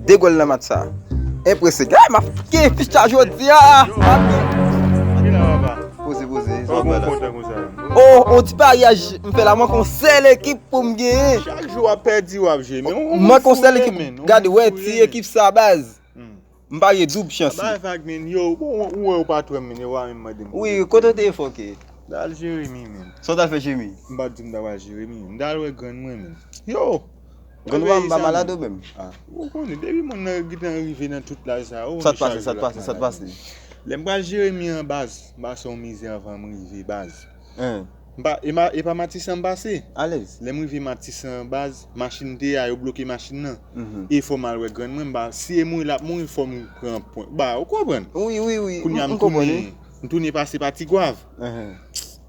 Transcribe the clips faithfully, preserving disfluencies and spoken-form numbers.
De gòl nan match sa. Enprese. Gay, m ap gen ficha jodi a. M ap gen. Poze, poze. Sa w ap bay la? Oh, on ti paryaj m fè la, manke yon sèl ekip pou m genyen. Chak jou w ap pèdi, w ap jwe. Men ou Manke yon sèl ekip. Gade, wè ti ekip sa, baz. M parye doub chans. Bay vag, men. Yo, bon, ou wè ou pa t wè m, men, yo pa menm mande m. Wi, kote w te ye, fòke? M t al Jeremi, men. Sa w t al fè Jeremi? M pa t di m t ap al Jeremi. M t al wè grann mwen, men. Yo! Grann ou pa, m pa malad ou menm. Ah, ou konnen, depi moun nan gentan rive nan tout laj sa, ou Sa t pase, sa t pase, sa t pase? Lè m pral Jeremi an, baz, m pase yon mizè anvan m rive, baz. Hein. M pa, e ma, e pa Matisan m pase. Alèz. Lè m rive Matisan, baz, machin te a, yo bloke machin nan. Mhm. E fò m al wè grann mwen, m pa, si e mouri l ap mouri, fò m pran pwen. Ba, ou konprann? Wi, wi, wi. Kounye a m, m, m konprann, tounen, wi. M tounen pase pa Tigwav. Mhm.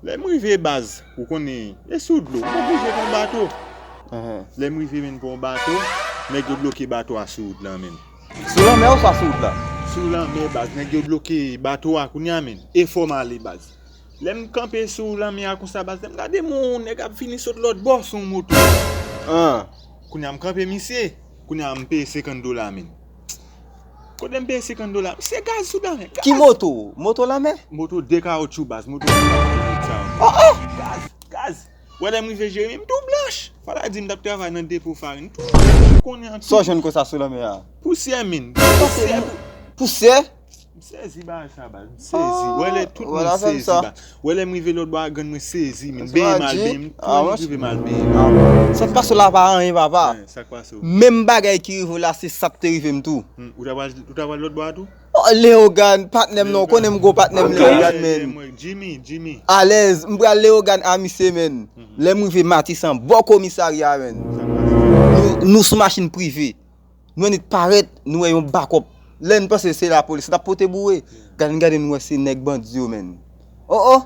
Lè m rive, baz, ou konnen, e sou dlo, m oblije pran bato. Mhm. Lè m rive, menn, pran bato, nèg yo bloke bato a sou wout lan, menn. Sou lanmè oswa sou wout la? Sou lanmè, baz, nèg yo bloke bato a kounye a, menn. E fò m ale, baz. Lè m kanpe sou lanmè a konsa, baz, lè m gade, mon nèg ap vini sot lòt bò sou yon moto. An. Kounye a m kanpe misye. Kounye a m peye senkant dola, menn. Kote m peye senkant dola? Se gaz sou lanmè. Ki moto? Moto lanmè? Moto de kawotchou, baz. Moto de kawotchou, sa. Oh, oh! Gaz, gaz. Wè, lè m rive Jeremi, m tou blanch. Fò ta di m t ap travay nan depo farin. M tou blanch, ou konnen an. Sa w jwenn konsa sou lanmè a? Pousyè, menn. Pousyè. Pousyè? M sezi bagay sa, baz. M sezi. Wè lè tout moun sezi, baz. Wè lè m rive lòt bò a, grann mwen sezi, menn. Benyen m al benyen, m tounen rive m al benyen. Sa k pase w la pa anyen, papa. Sa k pase w? Menm bagay ki rive w la, se sa k te rive m tou. Hmm, ou ta pral, ou ta pral lòt bò a tou? Oh, Leogane, patnè m nan, ou konnen m gwo patnè m Leogane, menn. Jimmy, Jimmy. Alèz, m pral Leogane a misye, menn. Lè m rive Matisan, bò komisarya, menn. Nou, nou sou machin prive. Nou annik parèt, nou wè yon bakòp. Lè n panse se lapolis, n t ap pote boure. Gade, n gade, nou wè se nèg bandi yo, menn. Oh, oh!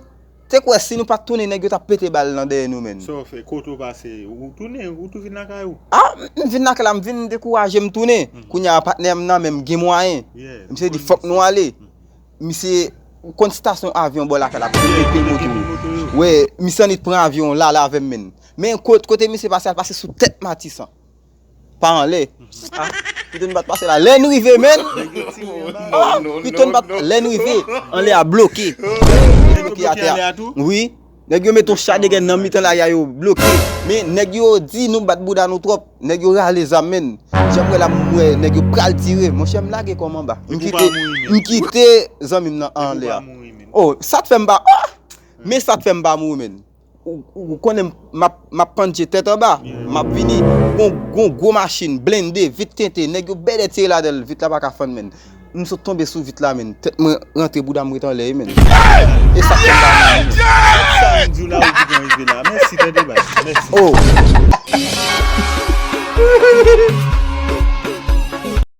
Te kwè si nou pa t tounen, nèg yo t ap pete bal nan dèyè nou, menn. Sa w fè? Kote w pase? Ou tounen? Ou tou vin lakay ou? Ah, m vin lakay la, m vin dekouraje, m tounen. Kounye a, patnè m nan, men m gen mwayen. Misye di, "Fòk nou ale." Misye, ou konn stasyon avyon bò lakay la, kote yo pil moto yo. Wè, misye annik pran avyon la, la avè m, menn. Men kot-, kote misye pase a, pase sou tèt Matisan. Pa anlè. Ah, pito n pa t pase la. Lè n rive, menn. Ah, pito n pa t, lè n rive, anlè a bloke. Bloke atè a. Wi. Nèg yo met yon cha de grenn nan mitan lari a, yo bloke. Men nèg yo di nou bat bouda nou twòp. Nèg yo rale zam, menn. Jan m wè la, m wè nèg yo pral tire. Monchè, m lage kò m anba. M kite, m kite zanmi m nan anlè a. Oh, sa t fè m pa, ah! Men sa t fè m pa mouri, menn. Ou, ou konnen m ap, m ap pandje tèt anba. M ap vini. Gon, gon gwo machin, blende, vit tente. Nèg yo bèdè tire ladan l. Vit la pa ka fann, menn. M sot tonbe sou vit la, menn. Tèt mwen rantre, bouda m ret anlè, menn. E sa k fè m pa mouri, menn.